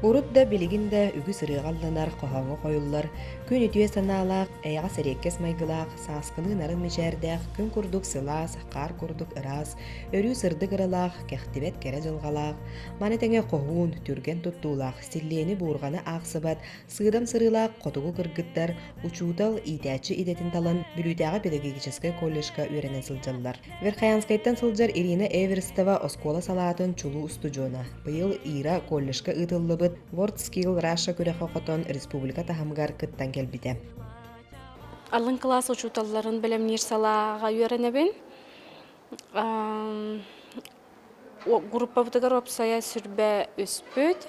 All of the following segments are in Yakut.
Урут да, билигин да үгүс ырыаҕа ылланар, хоһооҥҥо хойуллар, күн үтүө санаалаах, эйэҕэс эриэккэс майгылаах, сааскылыы нарын мичээрдээх, күн курдук сылаас, хаар курдук ыраас, өрүү сырдык ыралаах, кэхтибэт кэрэ дьылҕалаах, маны тэҥэ хоһуун, түргэн туттуулаах, силлиэни-буурҕаны аахсыбат, сыыдам сырыылаах хотугу кыргыттар, учуутал, иитээччи идэтин талан Бүлүүтээҕи педагогическай колледжка үөрэнэн сылдьаллар. Верхоянскайтан сылдьар Ирина Эверстова оскуола салаатын чулуу устудьуона. Быйыл Ира колледжка ыытыллыбыт WorldSkill Russia күрэххэ хотон республика таһымыгар кыттан кэлбитэ. Алын кылаас учууталларын бэлэмниир салааҕа үөрэнэбин. Группабытыгар уопсайа сүрбэ үспүт.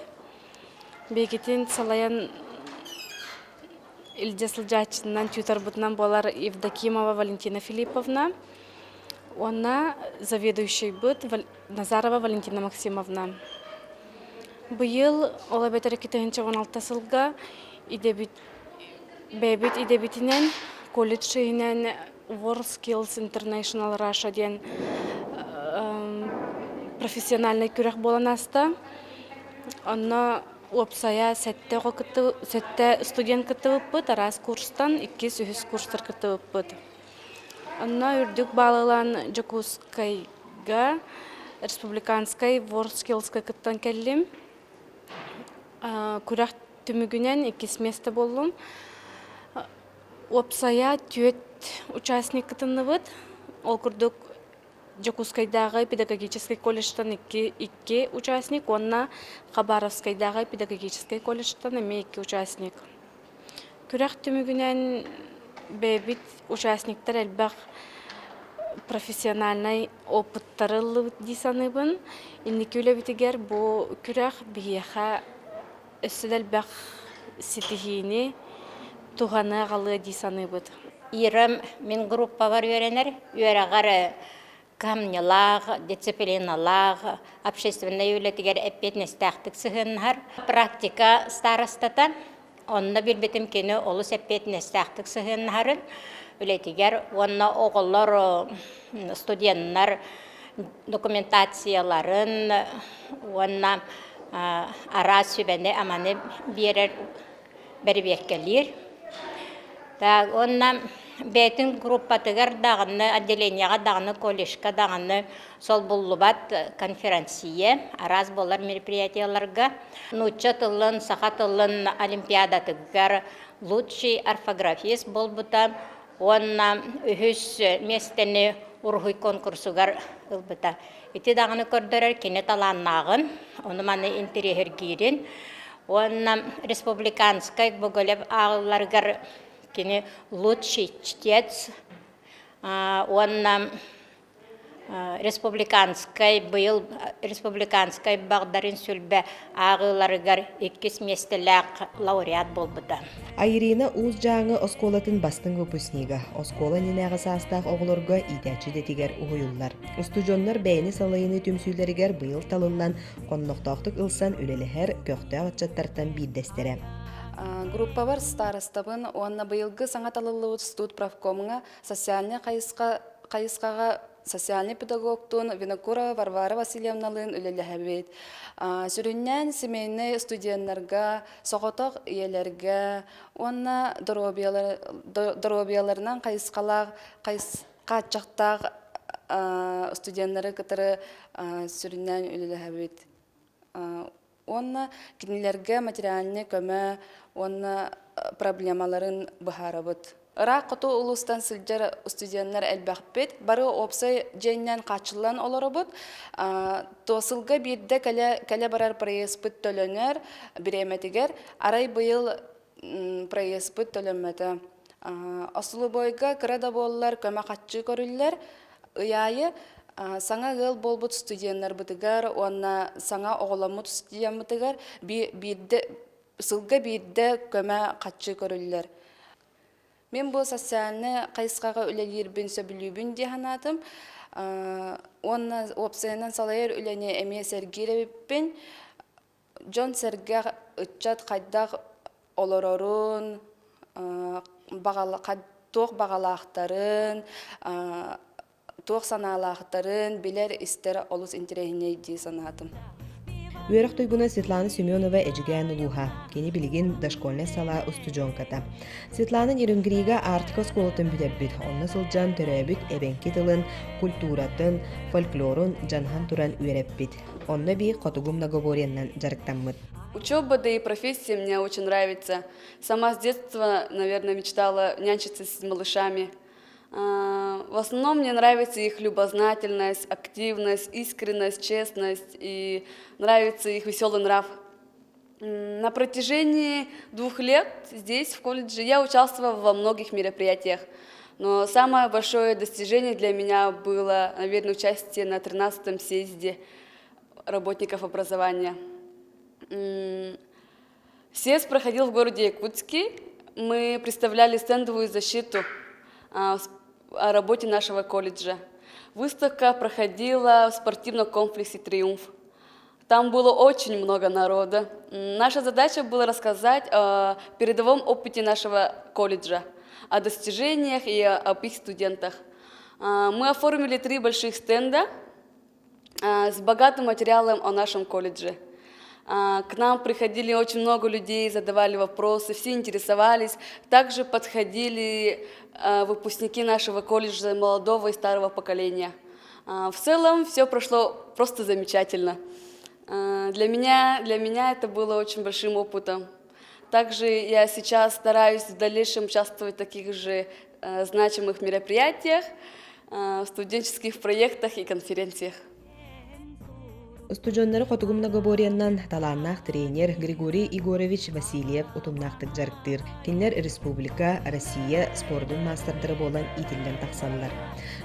Биһигитин салайан илдьэ сылдьааччытынан, тьюторбутунан буолар Евдокимова Валентина Филипповна уонна заведующайбыт Назарова Валентина Максимовна. Быйыл, ол эбэтэр 2016 сылга идэбит, бэйэбит идэбитинэн колледж иһинэн World Skills International Russia диэн профессиональнай күрэх буолан ааста. Онно уопсайа сэттэ оҕо кытты сэттэ студент кыттыбыппыт, араас курстан иккис, үһүс курстар кыттыбыппыт. Онно үрдүк баал ылан Дьокуускайга республиканскай WorldSkills-ка кыттан кэллим. Күрэх түмүгүнэн иккис миэстэ буоллум. Уопсайа түөрт участник кытынныбыт. Ол курдук Дьокуускайдааҕы педагогическай колледжтан икки, икки участник уонна Хабаровскайдааҕы педагогическай колледжтан эмиэ икки участник. Күрэх түмүгүнэн бэйэбит участниктар элбэх профессиональнай опыттары ыллыбыт дии саныыбын. Инники үлэбитигэр бу күрэх биһиэхэ өссө да элбэх ситиһиини, туһаны аҕалыа дии саныыбыт. Ирам мин группабар үөрэнэр, үөрэҕэр кыһамньылаах, дисциплиналаах, общественнай үлэтигэр эппиэтинэстээхтик сыһыаннаһар. Практика старостата, онно билбитим кини олус эппиэтинэстээхтик сыһыаннаһарын үлэтигэр уонна оҕолор, студеннар документацияларын уонна араас сүбэни-аманы биэрэр бэрэбиэркэлиир. Так уонна бэйэтин группатыгар даҕаны, отделениеҕа даҕаны, колледжка даҕаны солбуллубат конференция араас буолар мероприятиеларга нуучча тылын, саха тылын олимпиадатыгар лучший орфографист буолбута уонна үһүс миэстэни уруһуй конкурсугар ылбыта. Ити даҕаны көрдөрөр кини талааннааҕын, ону-маны интэриэһиргиирин уонна республиканскай Гоголев ааҕылларыгар кини лучший чтец уонна республиканскай быйыл республиканскай Бағдарын сүлбэ ааҕыыларыгар иккис миэстэлээх лауреат буолбута. Айрина Уус Дьааҥы оскуолатын бастыҥ выпускнига, оскуола иннинээҕи саастаах оҕолорго иитээччи идэтигэр уһуйуллар. Устудьуоннар бэйэни салайыныы түмсүүлэригэр быйыл талыллан, хоннохтоохтук ылсан үлэлэһэр көхтөөх ыччаттартан биирдэстэрэ. Группабар старостабын уонна быйылгы саҥа талыллыбыт студправкомҥа социальнай хайысха хайысхаҕа социальнай педагогтуун Винокурова Варвара Васильевналыын үлэлэһэбит. Сүрүннээн семейнэй студеннарга, соҕотох ийэлэргэ уонна доруобуйаларынан хайысхалаах хааччахтаах студеннары кытары сүрүннээн үлэлэһэбит. Уонна кинилэргэ материальнай көмө уонна проблемаларын быһаарабыт. Ыраах хоту улуустан сылдьар студеннар элбэхпит. Бары уопсай дьиэннэн хааччыллан олоробут. Сылга биирдэ кэлэ, кэлэ барар проездпыт төлөнөр бириэмэтигэр. Арай быйыл проездпыт төлөммөтө. Остолобуойга кыра да буоллар көмө харчы көрүллэр. Ый аайы саҥа ыал буолбут студеннарбытыгар уонна саҥа оҕоломмут студеммытыгар биирдэ сылга биирдэ көмө харчы көрүллэр. Мин бу социальнай хайысхаҕа үлэлиирбин сөбүлүүбүн дии санаатым. Уонна уопсайынан салайар үлэни эмиэ сэргиир эбиппин. Дьон-сэргэ ыччат хайдах олорорун, туох баҕалаахтарын, туох санаалаахтарын билэр-истэр олус интэриэһинэй дии санаатым. Үөрэх туйгуна Светлана Семенова Эдьигээн улууһа. Кини билигин дошкольнай салаа устудьуоҥката. Светлана Нерюнгрига Арктика оскуолатын бүтэрбит. Онно сылдьан төрөөбүт эбэҥки тылын, культуратын, фольклорун дьаныһан туран үөрэппит. Онно эбии хотугу многоборьеннан дьарыктаммыт. Учеба, да и профессия мне очень нравится. Сама с детства, наверное, мечтала нянчиться с малышами. В основном мне нравится их любознательность, активность, искренность, честность и нравится их веселый нрав. На протяжении 2 лет здесь, в колледже, я участвовала во многих мероприятиях. Но самое большое достижение для меня было, наверное, участие на 13-м съезде работников образования. Съезд проходил в городе Якутске. Мы представляли стендовую защиту о работе нашего колледжа. Выставка проходила в спортивном комплексе «Триумф». Там было очень много народа. Наша задача была рассказать о передовом опыте нашего колледжа, о достижениях и об их студентах. Мы оформили три больших стенда с богатым материалом о нашем колледже. К нам приходили очень много людей, задавали вопросы, все интересовались. Также подходили выпускники нашего колледжа молодого и старого поколения. В целом все прошло просто замечательно. Для меня это было очень большим опытом. Также я сейчас стараюсь в дальнейшем участвовать в таких же значимых мероприятиях, в студенческих проектах и конференциях. Устудьуоннары хотугу многоборьеннан талааннаах тренер Григорий Егорович Васильев утумнаахтык дьарыктыыр. Кинилэр республика, Россия спордун маастардара буолан иитиллэн тахсаллар.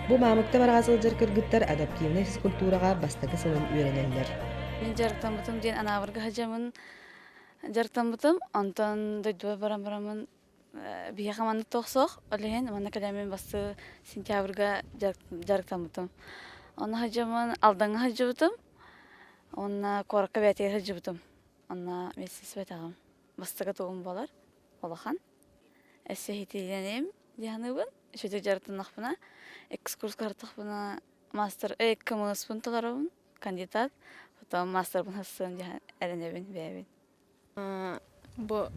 Бу Маамыкта бараҕа сылдьар кыргыттар адаптивнай физкультураҕа бастакы сылын үөрэнэллэр. Мин дьарыктаммытым диэн Анаабырга сылдьаммын дьарыктаммытым. Онтон дойдубар баран бараммын биһиэхэ маннык туох суох. Ол иһин манна кэлэммин бастыы сентябрьга дьарыктаммытым. Онно сылдьаммын Алдаҥҥа сылдьыбытым. Уонна куоракка бэйэтигэр сылдьыбытым. Онно месяц бастакы тугум буолар улахан. Өссө иһитиилэниим дии саныыбын. Үчүгэй дьарыктаннахпына, экскурска сырыттахпына мастер кымыспын толоробун, кандидат, потом мастербын хасыам диэн эрэнэбин бэйэбин. Бу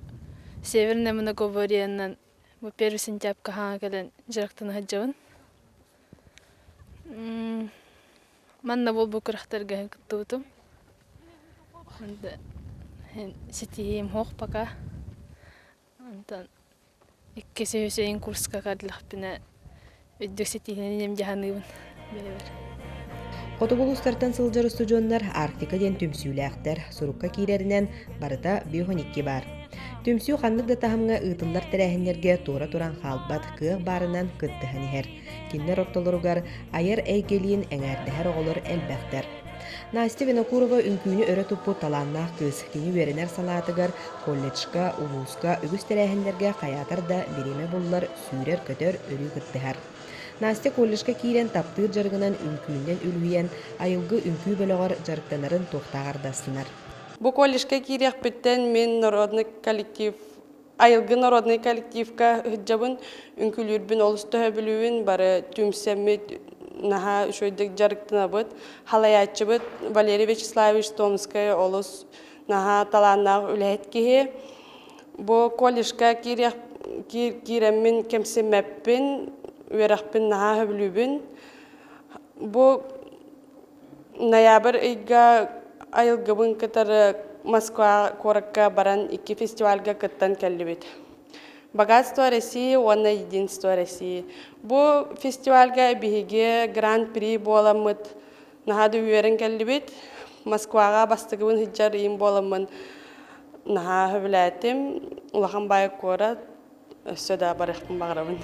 Северное многоборьенан бу первый сентябрьга хаҥа кэлэн дьарыктана сылдьабын. Манна буолбут күрэхтэргэ кыттыбытым. Ситиһиим суох пока. Онтон иккис үһүс курска кэллэхпинэ үрдүк ситиһиинэн дьаһаныыбын бэйэбэр. Хотугу улуустартан сылдьар устудьуоннар Арктика диэн түмсүүлээхтэр. Сурукка киирэринэн барыта 52 баар. Түмсүү ханнык да таһымҥа ыытыллар тэрээһиннэргэ туора туран хаалбат, кыах баарынан кыттыһан иһэр. Кинилэр ортолоругар айар эйгэлиин эҥээрдэһэр оҕолор элбэхтэр. Настя Винокурова үҥкүүнү өрө туппут талааннаах кыыс. Кини үөрэнэр салаатыгар, колледжка, улууска үгүс тэрээһиннэргэ хайаатар да бириэмэ буллар, сүүрэр-көтөр, өрүү кыттыһар. Настя колледжка киирэн таптыыр дьарыгынан үҥкүүнэн үлүһүйэн, айылгы үҥкүү бөлөҕөр дьарыктанарын туохтааҕар да астынар. Бу колледжка киириэхпиттэн мин народный коллектив айылгы народный коллективка сылдьабын, үҥкүүлүүрбүн олус төһөбүлүүбүн, бары түмсэммит наһаа үчүгэйдик дьарыктанабыт. Халайааччыбыт Валерий Вячеславович Томскай олус наһаа талааннаах үлэһит киһи. Бу колледжка киирэммин кэмсиммэппин, үөрэхпин наһаа сөбүлүүбүн. Бу ноябрь ыйга айылгыбын кытары Москва куоракка баран икки фестивальга кыттан кэллибит. Богатство России уонна Единство России. Бу фестивальга биһиги гран-при буоламмыт наһаа да үөрэн кэллибит. Москваҕа бастакыбын сылдьар ыйым буоламмын наһаа сөбүлээтим. Улахан баай куорат, өссө да барыахпын баҕарабын.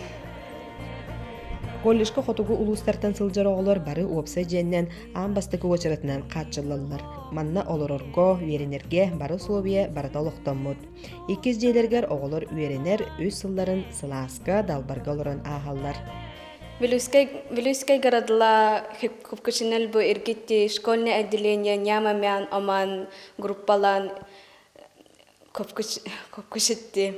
Колледжка хотугу улуустартан сылдьар оҕолор бары уопсай дьиэннэн аан бастакы уочаратынан хааччыллаллар. Манна олорорго, үөрэнэргэ бары условия барыта олохтоммут. Иккис дьиэлэригэр оҕолор үөрэнэр үс сылларын сылааска, далбарга олорон ааһаллар. Вилюйскай городла Купкучинел бу иргитти школьное отделение нямамян оман группалан копкучитти.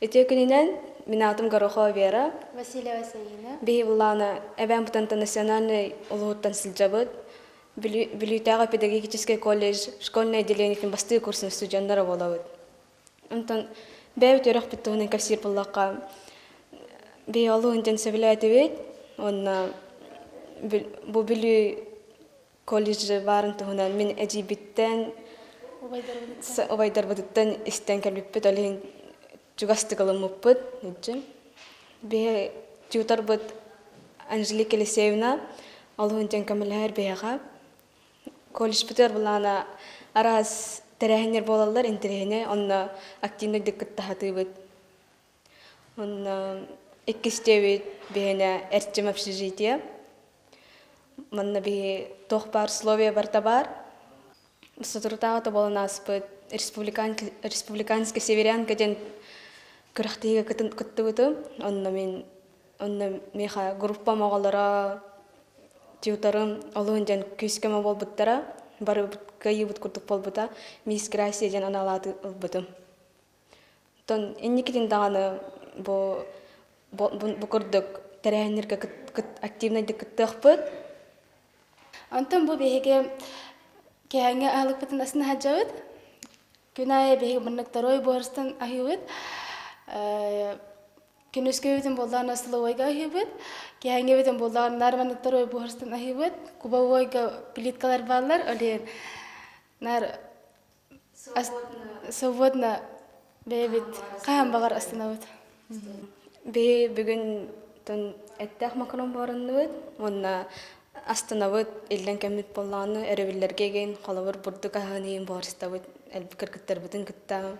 Үтүө күнүнэн, мин аатым Горохова Вера. Васильева Саина. Биһи буллаана Эбээн Бутанта национальный улууһуттан сылдьабыт. Бүлүүтээҕи педагогическай колледж школьнай отделениетын бастыыр курсун студеннара буолабыт. Онтон бэйэбит үөрэхпит туһунан кэпсиир буоллахха, биһи олуһун диэн сөбүлээтибит уонна бу Бүлүү колледжы баарын туһунан мин эдьиийбиттэн, убайдарбытыттан истэн кэлбиппит, ол иһин чугастык ылыммыппыт. Биһи тьюторбут Анжелика Елисеевна олуһун диэн көмөлөһөр биһиэхэ. Колледжпытыгар былаана араас тэрээһиннэр буолаллар, интэриэһинэй, онно активнайдык кытта сатыыбыт. Онно иккис диэбит биһиэнэ Эрчим общежитие. Манна биһи туох баар условия барыта баар. Соторутааҕыта буолан ааспыт республиканская северянка диэн күрэхтэһиигэ кыттыбытым. Онно мин онно миэхэ группам оҕолоро тьюторым олуһун диэн күүс-көмө буолбуттара. Бары кыайыыбыт курдук буолбута. Мисс Грасия диэн анал ааты ылбытым. Оттон инникитин даҕаны бу бу курдук тэрээһиннэргэ активнайдык кыттыахпыт. Онтон бу биһиги киэһээҥҥи аһылыкпытын астына сылдьабыт. Күн аайы биһиги маннык второй буорстан аһыыбыт. Күнүскүбүтүн буоллаҕына столовойга аһыыбыт. Киэһээҥҥибитин буоллаҕына наар маннык второй буорстан аһыыбыт. Кубовойга плиткалар бааллар, ол иһин наар свободно бэйэбит хаһан баҕар астынабыт. Биһи бүгүн эттээх макарон буоранныбыт уонна астынабыт иллэҥ кэммит буоллаҕына өрөбүллэргэ игин холобур бурдук аһын иһин буһарыстабыт кыргыттарбытын кытта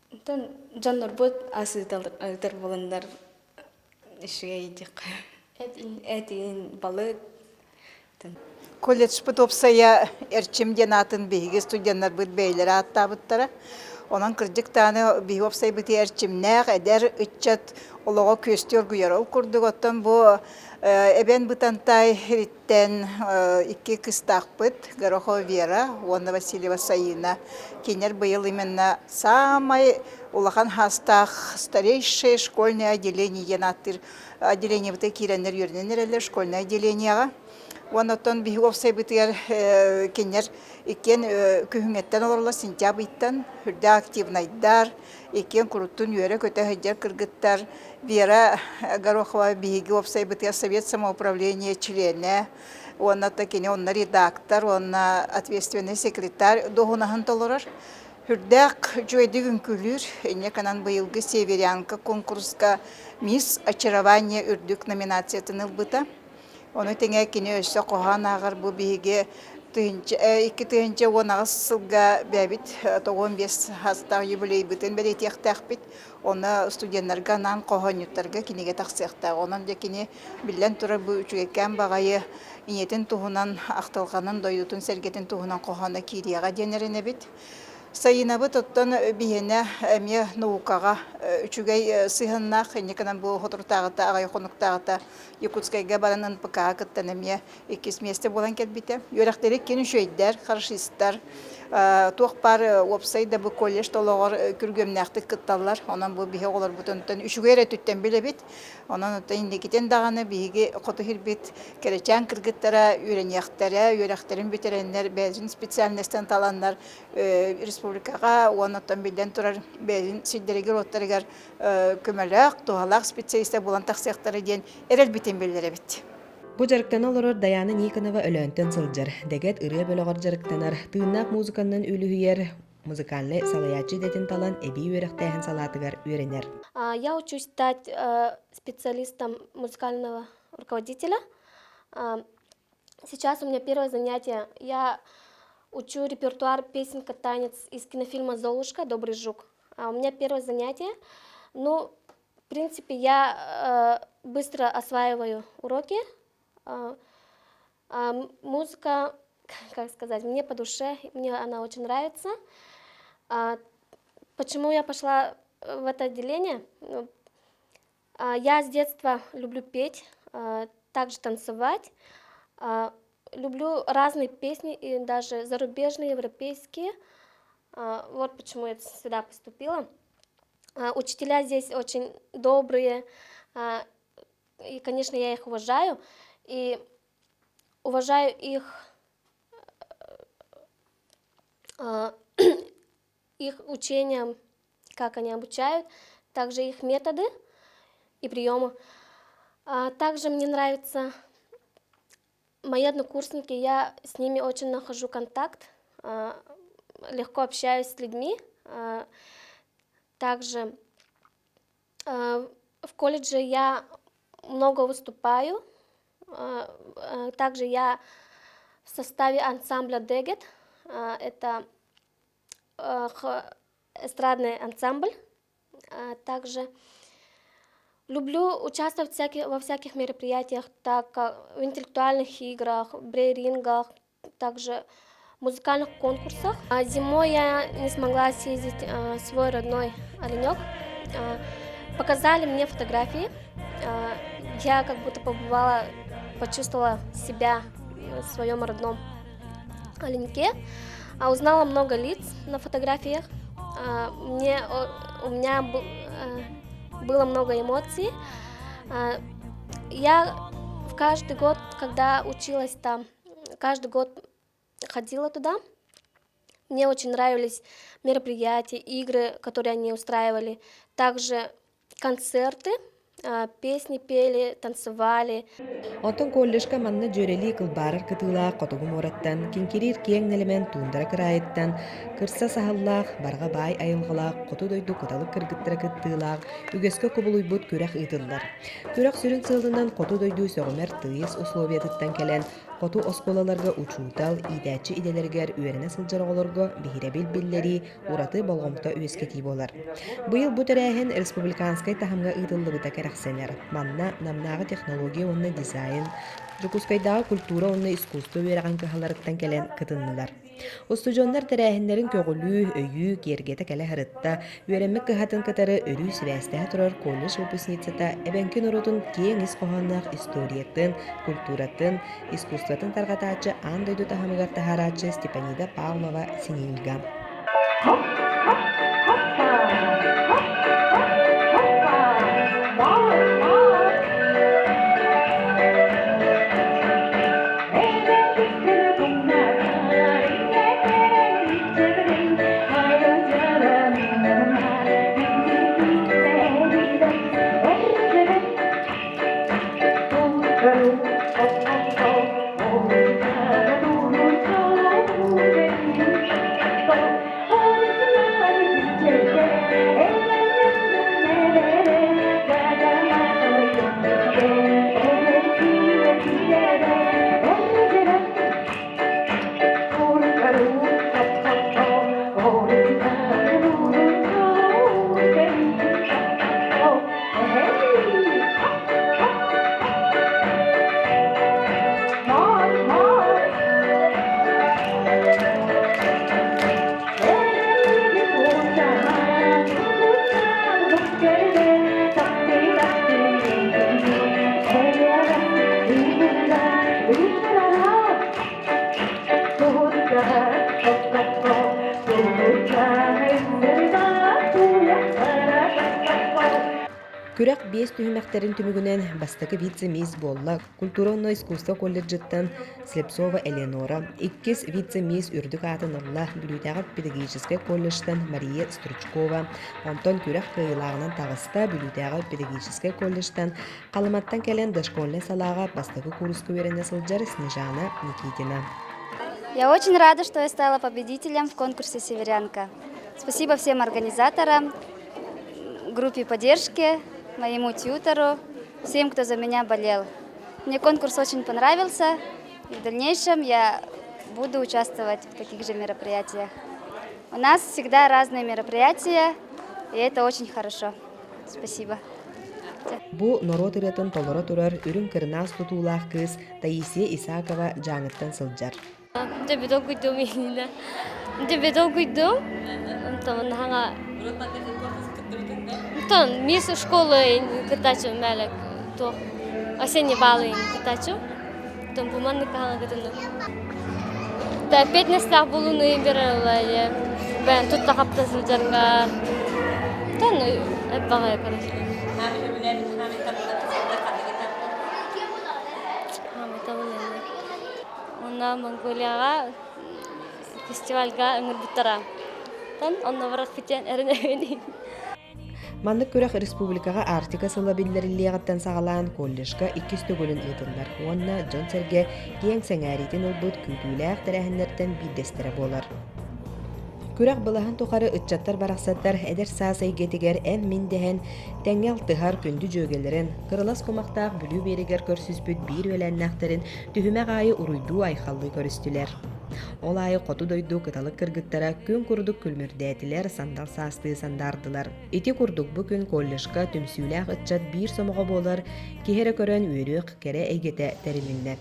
Онтон дьоннорбут ас ыытар буоланнар үчүгэй диэххэ. Этин, балык. Колледжпыт уопсайа Эрчим диэн аатын биһиги студеннарбыт бэйэлэрэ ааттаабыттара. Онон кырдьык даҕаны биһиги уопсайбыт эрчимнээх, эдэр ыччат олоҕо күөстүү оргуйар. Ол курдук оттон бу Эбэн Бытантай Тэн икки кыстаахпыт Горохова Вера уонна Васильева Саина. Кинилэр быйыл именно саамай улахан хаастаах старейшее школьное отделение диэн ааттыыр отделениебытыгар киирэннэр үөрэнэн эрэллэр школьное отделениеҕа. Уонна оттон биһиги уопсайбытыгар кинилэр иккиэн күһүҥҥэттэн олороллор сентябрь ыйтан үрдээх активнайдар, иккиэн куруттун үөрэ-көтө сылдьар кыргыттар Вера Горохова биһиги уопсайбытыгар Совет самоуправления чилиэнэ уонна кини онно редактор уонна ответственный секретарь дуоһунаһын толорор. Үрдээх үчүгэйдик үҥкүүлүүр. Инньэ гынан быйылгы Северянка конкурска «Мисс очарование» үрдүк номинациятын ылбыта. Ону тэҥэ кини өссө хоһоон ааҕар бу биһиги 2018 сылга бэйэбит 95 саастаах юбилейбытын бэлиэтиэхтээхпит. Онно студеннарга анаан хоһоонньуттарга кинигэ тахсыахтаах. Онон дьэ кини биллэн турар бу үчүгэйкээн баҕайы ийэтин туһунан ахтылҕанын, дойдутун сэргэтин туһунан хоһооно киириэҕэ диэн эрэнэбит. Сайынабыт оттон биһиэнэ эмиэ наукаҕа үчүгэй сыһыаннаах, инникинэн бу соторутааҕыта, аҕай хонуктааҕыта Якутскайга баран НПК-ҕа кыттан эмиэ иккис миэстэ буолан кэлбитэ. Үөрэхтэри иккиэн үчүгэйдэр, хорошистар, туох баар уопсай да бу колледж толоҕор күргүөмнээхтик кытталлар. Онон бу биһи оҕолорбутунтан үчүгэй эрэ өттүттэн билэбит. Онон оттон инникитин даҕаны биһиги хоту сирбит кэрэчээн кыргыттара үөрэниэхтэрэ, үөрэхтэрин бүтэрэннэр, бэйэлэрин специальностан таланнар республикаҕа уонна оттон биллэн турар бэйэлэрин сирдэригэр-уоттарыгар көмөлөөх, туһалаах специалистар буолан тахсыахтара диэн эрэлбитин биллэрэбит. Бу дьарыктана олорор Дайаана Никонова Өлөөнтөн сылдьар, дэгэт ырыа бөлөҕөр дьарыктанар, тыыннаах музыканнан үлүһүйэр, музыкальнай салайааччы идэтин талан эбии үөрэхтээһин салаатыгар үөрэнэр. Я учусь стать специалистом музыкального руководителя. Сейчас у меня первое занятие. Я учу репертуар песенка танец из кинофильма «Золушка. Добрый жук». А у меня первое занятие. Ну, в принципе, я быстро осваиваю уроки. Музыка, как сказать, мне по душе, мне она очень нравится. Почему я пошла в это отделение? Ну, я с детства люблю петь, также танцевать. Люблю разные песни, и даже зарубежные, европейские. Вот почему я сюда поступила. Учителя здесь очень добрые, и, конечно, я их уважаю. И Уважаю их их учения, как они обучают, также их методы и приемы. Также мне нравятся мои однокурсники, я с ними очень нахожу контакт, легко общаюсь с людьми. Также в колледже я много выступаю. Также я в составе ансамбля «Дегет». Это эстрадный ансамбль. Также люблю участвовать во всяких мероприятиях, так как в интеллектуальных играх, брейрингах, также музыкальных конкурсах. Зимой я не смогла съездить в свой родной Оленек. Показали мне фотографии. Я как будто побывала, почувствовала себя в своем родном Оленьке. Узнала много лиц на фотографиях. Мне, у меня было много эмоций. Я в каждый год, когда училась там, каждый год ходила туда. Мне очень нравились мероприятия, игры, которые они устраивали. Также концерты, песни пели, танцевали. Онтон колледжка манна дьүөрэлии кылбаарар кытыылаах хотугу муораттан, киҥкириир киэҥ нэлэмэн туундара кыраайыттан, кырса саһыллаах, барҕа баай айылҕалаах хоту дойду кыталык кыргыттара кыттыылаах үгэскэ кубулуйбут күрэх ыытыллар. Күрэх сүрүн сыалынан хоту дойду сөҕүмэр тыйыс условиятыттан кэлэн Хоту оскуолаларга учуутал, иитээччи идэлэригэр үөрэнэ сылдьар оҕолорго биһирэбил биллэрии, ураты болҕомто үөскэтии буолар. Быйыл бу тэрээһин республиканскай таһымҥа ыытыллыбыта кэрэхсэнэр. Манна Намнааҕы технология уонна дизайн, Дьокуускайдааҕы культура уонна искусство үөрэҕин кыһаларыттан кэлэн кытыннылар. Устудьуоннар тэрээһиннэрин көҕүлүү, өйүү, киэргэтэ кэлэ сырытта, үөрэммит кыһатын кытары өрүү сибээстэһэ турар колледж выпускницата эбэҥки норуотун киэҥ ис хоһоонноох историятын, культуратын, искусствотын тарҕатааччы аан дойду таһымыгар таһаарааччы Степанида Павлова Синильга. Күрэх биэс түһүмэхтэрин түмүгүнэн бастакы вице-мисс буолла культура уонна искусство колледжыттан Слепцова Элеонора, иккис вице-мисс үрдүк аатын ылла Бүлүүтээҕи педагогическай колледжтан Мария Стручкова, онтон күрэх кыайыылааҕынан таҕыста Бүлүүтээҕи педагогическай колледжтан Халыматтан кэлэн дошкольнай салааҕа бастакы кууруска үөрэнэ сылдьар Снежана Никитина. Я очень рада, что я стала победителем в конкурсе «Северянка». Спасибо всем организаторам, группе поддержки, моему тьютору, всем, кто за меня болел. Мне конкурс очень понравился, и в дальнейшем я буду участвовать в таких же мероприятиях. У нас всегда разные мероприятия, и это очень хорошо. Спасибо. Бу норуот ырыатын толоро турар үрүҥ кырынаас тутуулаах кыыс Таисия Исакова Дьааҥыттан сылдьар. Дьэ бедолгуйдум иннинэ. Дьэ бедолгуйдум. Онтон хаҥа Онтон мисс школы кытаачым мээлек туох осенний баалы кытаачым. Онтон бу маннык хаҥа кытынным. Да петнестаах булууну бераллар бэйэн тутта хапта сылдьаргар. Онтон эббаҕай короче. Онно Монголияҕа фестивальга ыҥырбыттара. Онно барахпытын эрэнэбин. Маннык күрэх республикаҕа Арктика сыла биллэриллиэҕиттэн саҕалаан колледжка иккис төгүлүн ыытыллар уонна дьон-сэргэ киэҥ сэҥээриитин ылбыт күүтүүлээх тэрээһиннэртэн биирдэстэрэ буолар. Күрэх былаһын тухары ыччаттар барахсаттар эдэр саас эйгэтигэр эн-мин дэһэн, тэҥҥэ алтыһар күндү дьүөгэлэрин, кырылас кумахтаах Бүлүү биэригэр көрсүспүт биир үөлээннээхтэрин түһүмэх аайы уруйдуу-айхаллыы көрүстүлэр. Ол аайы хоту дойду кыталык кыргыттара күн курдук күлүмүрдээтилэр, сандал саастыы сандаардылар. Ити курдук бу күн колледжка түмсүүлээх ыччат биир сомоҕо буолар, киһи эрэ көрөн үөрүөх кэрэ эйгэтэ тэрилиннэ.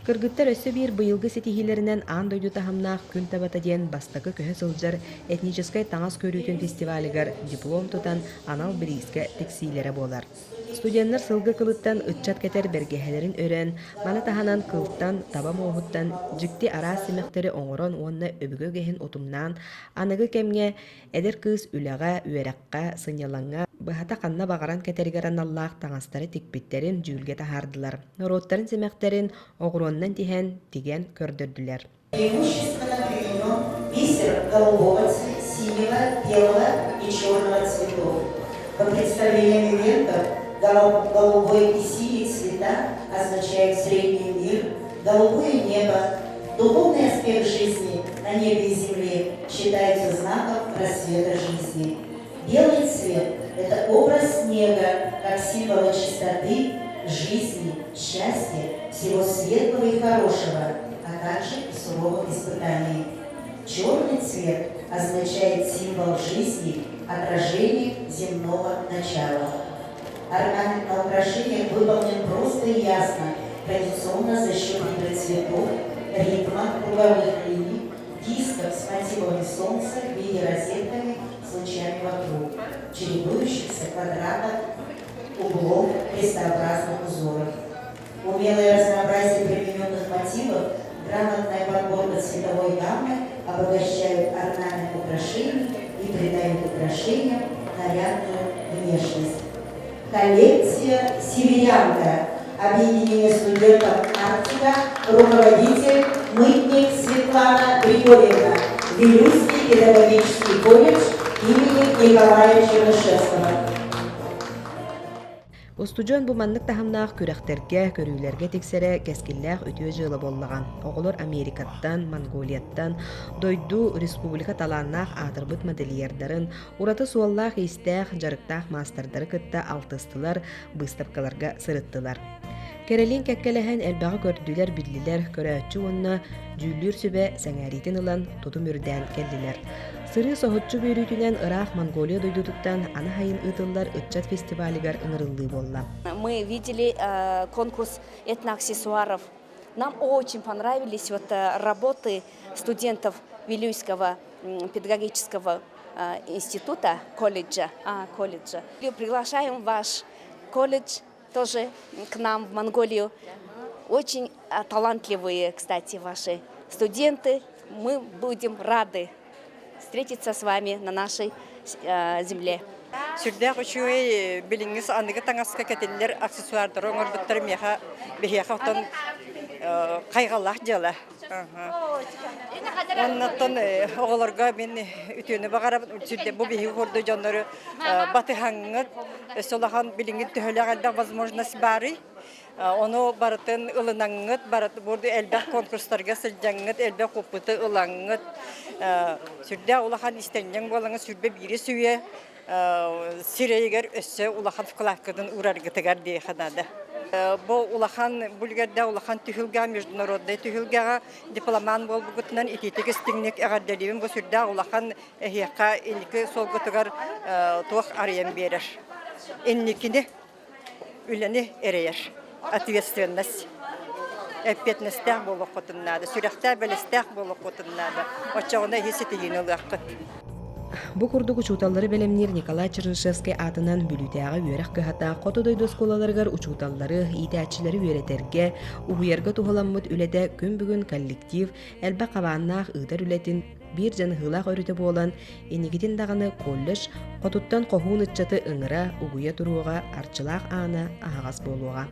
Кыргыттар өссө биир быйылгы ситиһиилэринэн аан дойду таһымнаах Күн табата диэн бастакы көһө сылдьар этническэй таҥас көрүүтүн фестивалыгар диплом тутан анал бириискэ тиксиилэрэ буолар. Студеннар сылгы кылыттан ыччат кэтэр бэргэһэлэрин өрөн, маны таһынан кылтан, таба муоһуттан дьикти араас симэхтэри оҥорон уонна өбүгэ үгэһин утумнаан аныгы кэмҥэ эдэр кыыс үлэҕэ, үөрэххэ, сынньалаҥҥа быһата ханна баҕаран кэтэригэр аналлаах таҥастары тикпиттэрин дьүүлгэ таһаардылар. Норуоттарын симэхтэрин оҕуруоннан тиһэн, тигэн көрдөрдүлэр. Преимущественно применен бисер голубого, синего, белого и черного цветов. По представлениям ивентов, голубой и синий цвета означают средний мир, голубое небо, духовный аспект жизни на небе и земле считается знаком рассвета жизни. Белый цвет – это образ снега, как символа чистоты, жизни, счастья, всего светлого и хорошего, а также суровых испытаний. Черный цвет означает символ жизни, отражение земного начала. Орнамент на украшениях выполнен просто и ясно, традиционно за счет игры цветов, ритма, круговых линий, дисков с мотивами солнца в виде розетками с лучами вокруг, чередующихся квадратов, углов, крестообразных узоров. Умелое разнообразие примененных мотивов, грамотная подборка цветовой гаммы обогащают орнамент украшений и придают украшениям нарядную внешность. Коллекция «Северянка» Объединение студентов «Арктика», руководитель Мытник Светлана Григорьевна, Вилюйский педагогический колледж имени Николая Чернышевского. Устудьуон бу маннык таһымнаах күрэхтэргэ, көрүүлэргэ тиксэрэ кэскиллээх үтүө дьыала буоллаҕа. Оҕолор Америкаттан, Монголияттан, дойду, республика талааннаах аатырбыт модельердарын, ураты суоллаах-иистээх, дьарыктаах маастардары кытта алтыстылар, быыстапкаларга сырыттылар. Кэрэлиин кэккэлэһэн элбэҕи көрдүлэр-биллилэр, көрөөччү уонна дьүүллүүр сүбэ сэҥээриитин ылан тутум үрдээн кэллилэр. Сырыы соһуччу үөрүүтүнэн ыраах Монголия дойдутуттан аны сайын ыытыллар ыччат фестивалыгар ыҥырыллыы буолла. Мы видели конкурс этноаксессуаров. Нам очень понравились вот работы студентов Вилюйского педагогического института, колледжа, колледжа. Приглашаем ваш колледж тоже к нам в Монголию. Очень талантливые, кстати, ваши студенты. Мы будем рады встретиться с вами на нашей земле. Сүрдээх үчүгэй билиҥҥи аныгы таҥаска кэтиллэр аксессуардары оҥорбуттар миэхэ биһиэхэ оттон хайҕаллаах дьыала. Оннуттан оҕолорго мин үтүөнү баҕарабын. Сүрдэ бу биһиги курдук дьоннору батыһаҥҥыт өссө улахан билиҥҥи төһөлөөх элбэх возможность баарый. Ону барытын ылынаҥҥыт, барыт элбэх конкурстарга сылдьаҥҥыт, элбэх опыты ылаҥҥыт, сүрдээх улахан истэнньэҥ буолаҥҥыт сүрбэ биири сүүйэ сирэйигэр өссө улахан вкладкатын уураргытыгар диэхэ наада. Бу улахан бүлгэрдээх улахан түһүлгэҕэ, международнай түһүлгэҕэ дипломант буолбуккутунан итиитик истиҥник эҕэрдэлиибин. Бу сүрдээх улахан эһиэхэ инники суолгутугар туох арыйан биэрэр. Инникини үлэни эрэйэр. Ответственность. Эппиэтинэстээх буолуоххутун наада, сүрэхтээх-бэлэстээх буолуоххутун наада. Оччоҕуна эһи ситиһиини ылыаххыт. Бу курдук учууталлары бэлэмниир Николай Чернышевскай аатынан Бүлүүтээҕи үөрэх кыһата хоту дойду оскуолаларыгар учууталлары, иитээччилэри үөрэтэргэ, уһуйарга туһуламмыт үлэтэ күн бүгүн коллектив элбэх хабааннаах ыытар үлэтин биир дьаныһыылаах өрүтэ буолан, инникитин даҕаны колледж хотуттан хоһуун ыччаты ыҥыра, угуйа туруоҕа, арчылаах аана аһаҕас буолуоҕа.